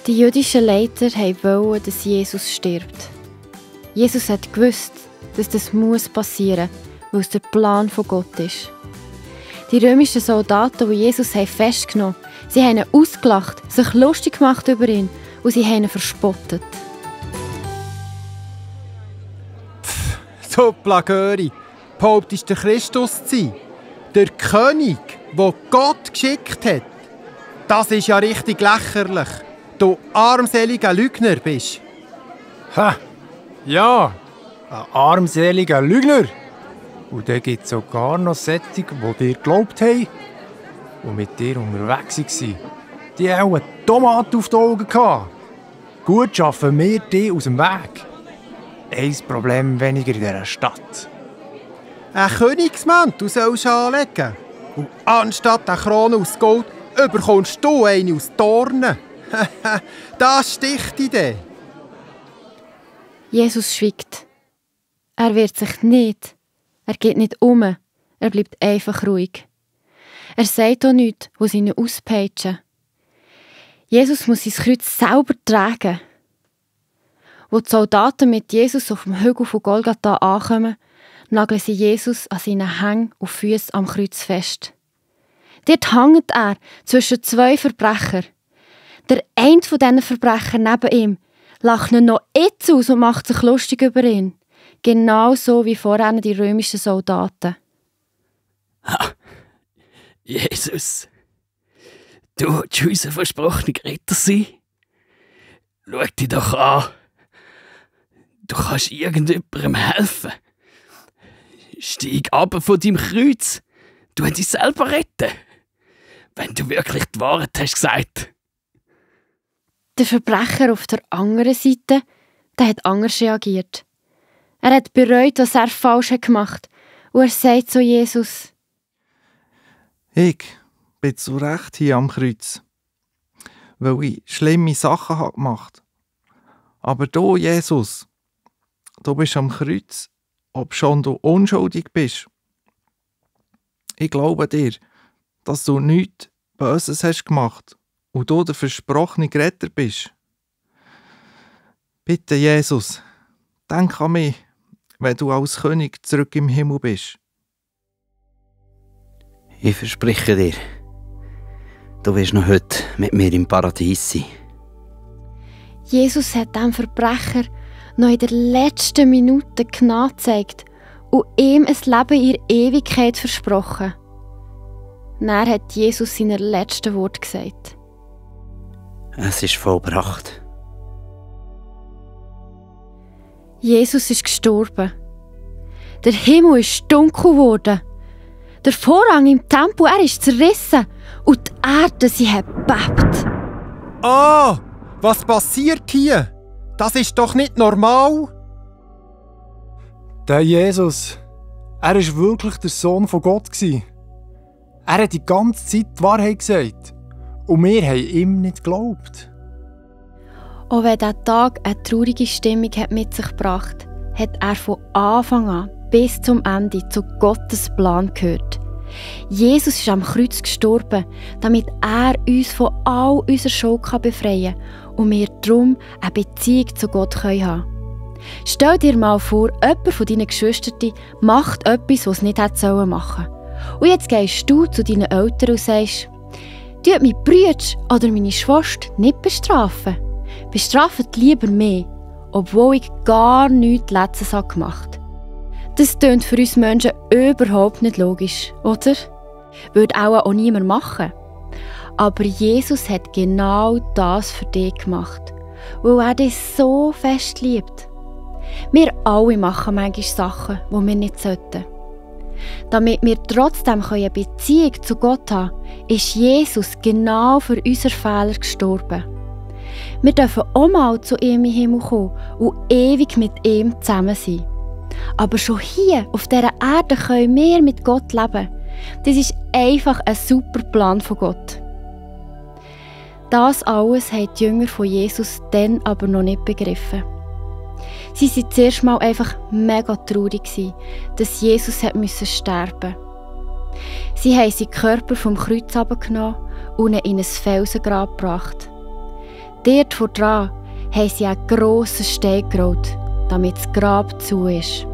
Die jüdischen Leiter wollten, dass Jesus stirbt. Jesus hat gewusst, dass das passieren muss, weil es der Plan von Gott ist. Die römischen Soldaten, die Jesus festgenommen haben, sie haben ihn ausgelacht, sich lustig gemacht über ihn und sie haben ihn verspottet. So Plagöri, behauptest der Christus zu sein? Der König, den Gott geschickt hat? Das ist ja richtig lächerlich. Du armseliger Lügner bist. Ha! Ja, ein armseliger Lügner. Und dann gibt es sogar noch solche, die dir geglaubt haben und mit dir unterwegs waren. Die haben eine Tomate auf die Augen gehabt. Gut schaffen wir dich aus dem Weg. Ein Problem weniger in dieser Stadt. Ein Königsmantel sollst du anlegen. Und anstatt eine Krone aus Gold bekommst du eine aus Dornen. Das sticht dich dann. Jesus schweigt. Er wehrt sich nicht. Er geht nicht um. Er bleibt einfach ruhig. Er sagt auch nichts, was ihn auspeitschen. Jesus muss sein Kreuz selber tragen. Als die Soldaten mit Jesus auf dem Hügel von Golgatha ankommen, nageln sie Jesus an seinen Hängen und Füßen am Kreuz fest. Dort hängt er zwischen zwei Verbrechern. Der eine von diesen Verbrechern neben ihm lacht ihn noch jetzt aus und macht sich lustig über ihn. Genauso wie vorher die römischen Soldaten. Ha, Jesus, du willst unser versprochener Retter sein? Schau dich doch an. Du kannst irgendjemandem helfen. Steig ab von deinem Kreuz. Du willst dich selber retten. Wenn du wirklich die Wahrheit hast gesagt. Der Verbrecher auf der anderen Seite, der hat anders reagiert. Er hat bereut, was er falsch gemacht hat. Und er sagt zu Jesus: Ich bin zu Recht hier am Kreuz, weil ich schlimme Sachen gemacht habe. Aber du, Jesus, du bist am Kreuz, obschon du unschuldig bist. Ich glaube dir, dass du nichts Böses hast gemacht und du der versprochene Retter bist. Bitte, Jesus, denk an mich, wenn du als König zurück im Himmel bist. Ich verspreche dir, du wirst noch heute mit mir im Paradies sein. Jesus hat dem Verbrecher noch in der letzten Minute Gnade gezeigt und ihm ein Leben in Ewigkeit versprochen. Dann hat Jesus seine letzten Worte gesagt. Es ist vollbracht. Jesus ist gestorben. Der Himmel ist dunkel geworden. Der Vorhang im Tempel, er ist zerrissen. Und die Erde, sie hat gebebt. Ah, was passiert hier? Das ist doch nicht normal. Der Jesus, er war wirklich der Sohn von Gott. Er hat die ganze Zeit die Wahrheit gesagt. Und wir haben ihm nicht geglaubt. Auch wenn dieser Tag eine traurige Stimmung mit sich gebracht hat er von Anfang an bis zum Ende zu Gottes Plan gehört. Jesus ist am Kreuz gestorben, damit er uns von all unserer Schuld befreien kann und wir darum eine Beziehung zu Gott haben können. Stell dir mal vor, jemand von deinen Geschwistern macht etwas, was es nicht hätte machen sollen. Und jetzt gehst du zu deinen Eltern und sagst: «Tut mein Bruder oder meine Schwester nicht bestrafen. Bestraft lieber mich, obwohl ich gar nichts Letztes gemacht habe.» Das klingt für uns Menschen überhaupt nicht logisch, oder? Würde auch niemand machen. Aber Jesus hat genau das für dich gemacht, weil er dich so fest liebt. Wir alle machen manchmal Sachen, die wir nicht sollten. Damit wir trotzdem eine Beziehung zu Gott haben können, ist Jesus genau für unsere Fehler gestorben. Wir dürfen auch mal zu ihm im Himmel kommen und ewig mit ihm zusammen sein. Aber schon hier, auf dieser Erde, können wir mit Gott leben. Das ist einfach ein super Plan von Gott. Das alles haben die Jünger von Jesus dann aber noch nicht begriffen. Sie waren zuerst mal einfach mega traurig, dass Jesus sterben musste. Sie haben seinen Körper vom Kreuz herabgenommen und ihn in ein Felsengrab gebracht. Dort vor dran haben sie einen grossen Stein gerollt, damit das Grab zu ist.